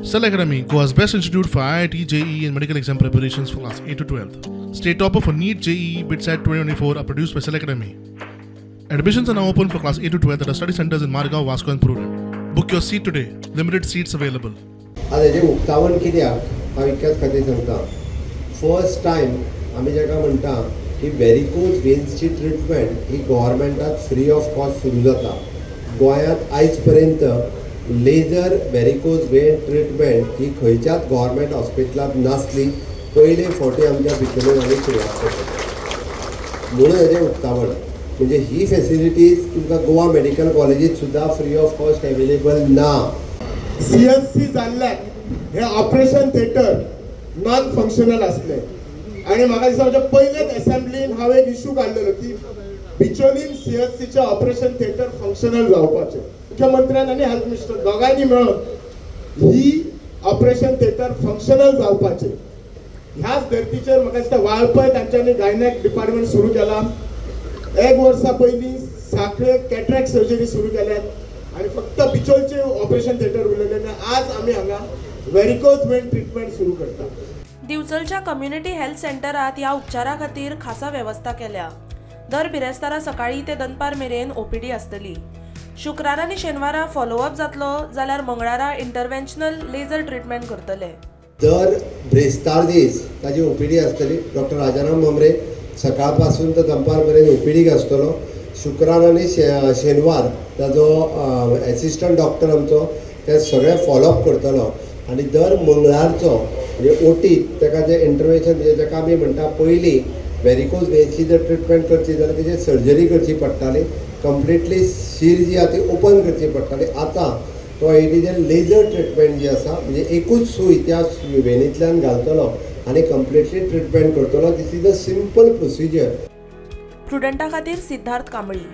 Cell Academy, Goa's best institute for IIT, JEE, and medical exam preparations for class 8 to 12. State topper for NEET, JEE, BITSAT 2024 are produced by Cell Academy. Admissions are now open for class 8 to 12 at our study centers in Margao, Vasco, and Prudent. Book your seat today. Limited seats available. आज हेजें उक्तावण कित्याक हांव इतक्याच खातीर सांगता. First time आमी जाका म्हणटा की वेरिकोज वेन्सची ट्रिटमेंट ही गोवोरमेंटात फ्री ऑफ कॉस्ट सुरू जाता. गोंयांत आयज पर्यंत लेझर वेरिकोज वेन ट्रिटमेंट ही खंयच्याच गोवोरमेंट हॉस्पिटलांत नासली. पयले फावटी आमच्या बिचोलीन आमी सुरवात करता म्हणून हेजें उक्तावण. म्हणजे ही फेसिलिटीज तुमकां गोवा मेडिकल कॉलेजीत सुद्दां फ्री ऑफ कॉस्ट अवेलेबल ना. सीएचसी जाल्ल्याक हे ऑपरेशन थिएटर नॉन फंक्शनल आसले आणि म्हाका दिसता म्हज्या पयलेच असेंब्लीन हांव एक इशू काडलेलो की बिचोलीन सीएचसीचे ऑपरेशन थिएटर फंक्शनल जावपाचें. मुख्यमंत्र्यान आनी हेल्थ मिनिस्टर दोगांयनी मेळून ही ऑपरेशन थिएटर फंक्शनल जावपाचें. ह्याच धर्तीचेर म्हाका दिसता वाळपय तांच्यांनी गायनॅक डिपार्टमेंट सुरू केला. एक वर्सा पयलीं साखळे कॅट्रॅक्ट सर्जरी सुरू केल्यात आणि फक्त बिचोलचे ऑपरेशन थिएटर उरलेले आनी आज आमी हांगा वेरिकोज वेन ट्रिटमेंट सुरू करता. दिवचलच्या कम्युनिटी हेल्थ सेंटरात ह्या उपचारा खातीर खासा वेवस्था केल्या. दर बिरेस्तारा सकाळी ते दनपार मेरेन ओपीडी आसतली. शुक्रारा आनी शेनवारा फॉलोअप जातलो, जाल्यार मंगळारा इंटरव्हेन्शनल लेझर ट्रिटमेंट करतले. दर ब्रेस्तार दीस ताजी ओपीडी आसतली. डॉक्टर राजाराम म्हांबरे सकाळ पासून तर दनपार मेरेन ओपीडीक आसतलो. शुक्रार आनी शेनवार ताजो एसिस्टंट डॉक्टर आमचो ते सगळे फॉलोअप करतलो आनी दर मंगळारचो म्हणजे ओटीत ताका जें इंटरवेन्शन, म्हणजे जाका आमी म्हणटा, पयलीं वेरिकोज वेन्सची जर ट्रिटमेंट करची जाल्यार तेजी सर्जरी करची पडटाली, कंप्लिटली शीर जी आहा ती ओपन करची पडटाली. आतां तो it is a laser treatment जी आसा, म्हणजे एकूच सूय त्या वेनींतल्यान घालतलो आनी कंप्लिटली ट्रिटमेंट करतलो. This is a simple procedure. प्रुडंटा खातीर सिद्धार्थ कांबळी.